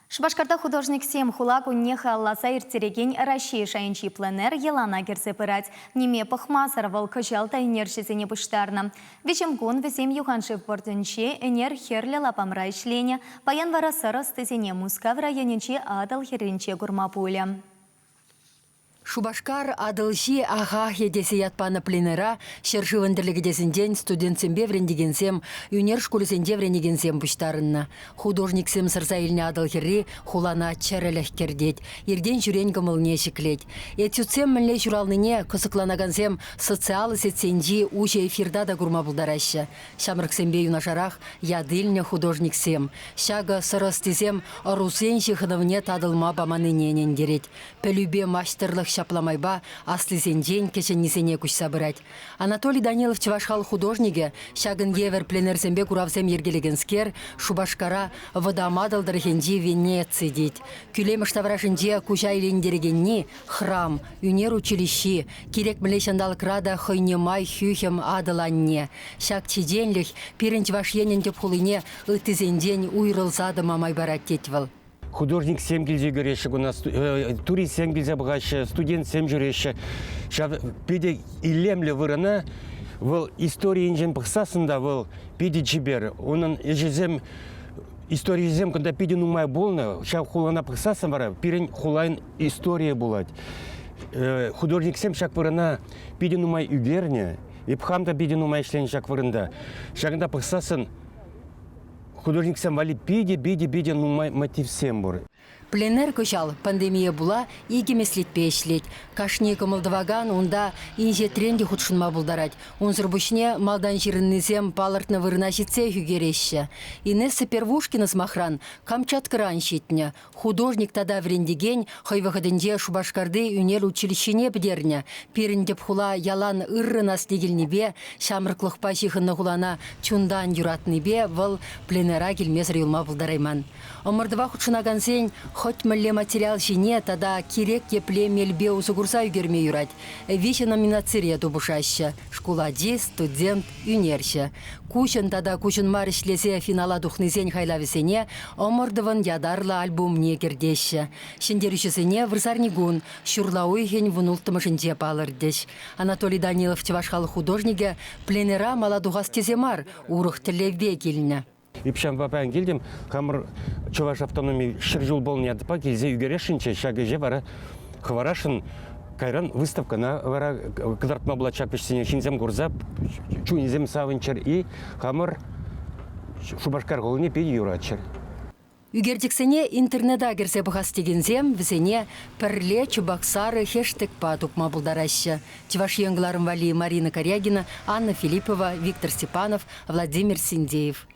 Шупашкарта художниксем хула кунне халалласа ирттерекен Раҫҫей шайӗнчи пленэр йӑлана кӗрсе пырать. Ниме пӑхмасӑр вӑл кӑҫал та ӳнерҫӗсене пуҫтарнӑ. Виҫӗмкун вӗсем юханшыв портӗнче ӗнер Хӗрлӗ лапамра ӗҫленӗ, паян вара сӑр ӑстисене Мускав районӗнчи Атӑл хӗрринче курма пулӗ. Шупашкар Атӑлҫи ахахӗ тесе ят панӑ пленэра ҫӗршывӑн тӗрлӗ кӗтесӗнчен студентсемпе вӗрентекенсем, ӳнер шкулӗсенче вӗренекенсем пуҫтарӑннӑ. Художниксем сӑрса илнӗ Атӑл хӗрри хулана чӗрӗлӗх кӗртет, иртен-ҫӳрен кӑмӑлне ҫӗклет. Этюдсем мӗнле ҫуралнине кӑсӑкланакансем социаллӑ сетьсенчи уҫӑ эфирта та курма пултараҫҫӗ. Ҫамрӑксемпе юнашарах ят илнӗ художниксем. Ҫакӑ сӑр ӑстисем ӑрусен ҫыхӑнӑвне татӑлма паманнине ӗнентерет. Пӗлӳпе маҫтӑрлӑх ҫапла майпа аслисенчен кӗҫӗннисене куҫса пырать. Анатолий Данилов чӑваш халӑх художникӗ, ҫакӑн евӗр пленэрсемпе куравсем йӗркелекенскер, Шупашкара Вӑтам Атӑл тӑрӑхӗнчи Венеци тет. Кӳлемӗш таврашӗнче куҫа илентерекенни храм, ӳнер училищи, кирек мӗнле ҫанталӑкра та хӑйне май хӳхӗм Атӑл анне. Ҫак чеченлӗх пирӗн Чӑваш Енӗн тӗп хулине ыттисенчен уйрӑлса тӑма май парать, тет вӑл. Художниксем килсе кӗреҫҫӗ куна, туристсем килсе пӑхаҫҫӗ, студентсем ҫӳреҫҫӗ. Ҫав питӗ илемлӗ вырӑна вӑл историйӗнчен пӑхсассӑн та вӑл питӗ чипер. Унӑн ӗҫӗсем, историйӗсем кунта питӗ нумай пулнӑ. Ҫав хулана пӑхсассӑн вара пирӗн хулан историйӗ пулать. Художниксем ҫак вырӑна питӗ нумай ӳкернӗ. Эп хам та питӗ нумай ӗҫленӗ ҫак вырӑнта. Ҫакӑнта пӑхсассӑн художниксем валли питӗ-питӗ-питӗ нумай мотивсем пур. Пленэр кӑҫал пандемие пула икӗ меслетпе ӗҫлет. Кашни кӑмӑл тӑвакан унта инҫетрен те хутшӑнма пултарать. Унсӑр пуҫне малтан ҫырӑннисем палӑртнӑ вырӑна ҫитсех ӳкереҫҫӗ. Инесса Первушкина, сӑмахран, Камчаткӑран ҫитнӗ. Художник тата вӗрентекен хӑй вӑхӑтӗнче Шупашкарти ӳнер училищине пӗтернӗ. Пирӗн тӗп хула ялан ыррӑн асне килнипе, ҫамрӑклӑхпа ҫыхӑннӑ хулана чунтан юратнипе вӑл пленэра килмесӗр юлма пултарайман. Ӑмӑртӑва хутшӑнакансен хӑть мӗнле материал ҫине тата кирек епле мелпе усӑ курса ӳкерме юрать. Виҫӗ номинацире тупӑшаҫҫӗ: шкул ачи, студент, ӳнерҫӗ. Куҫӑн тата куҫӑн мар ӗҫлесе финала тухнисен хайлавӗсене ӑмӑртӑвӑн ятарлӑ альбомне кӗртеҫҫӗ. Ҫӗнтерӳҫӗсене вырсарникун, ҫурла уйӑхӗн вунулттӑмӗшӗнче палӑртӗҫ. Анатолий Данилов чӑваш халӑх художникӗ пленэра мала тухас тесе мар, урӑх тӗллевпе килнӗ. Эп ҫавӑнпа паян килтӗм, хамӑр чӑваш автономи ҫӗр ҫул пулнӑ ятпа килсе ӳкересшӗнччӗ. Ҫак ӗҫе вара хӑварасшӑн. Кайран выставкӑна вара кӑтартма пулать ҫак ӗҫсене ҫынсем курса чунӗсем савӑнччӑр и хамӑр Шупашкар хулине питӗ юратчӑр. Ӳкерчӗксене интернета кӗрсе пӑхас текенсем вӗсене пӗрле Чебоксары хештегпа тупма пултараҫҫӗ. Чӑваш Ен кӑларӑм валли Марина Карягина, Анна Филиппова, Виктор Степанов, Владимир Синдеев.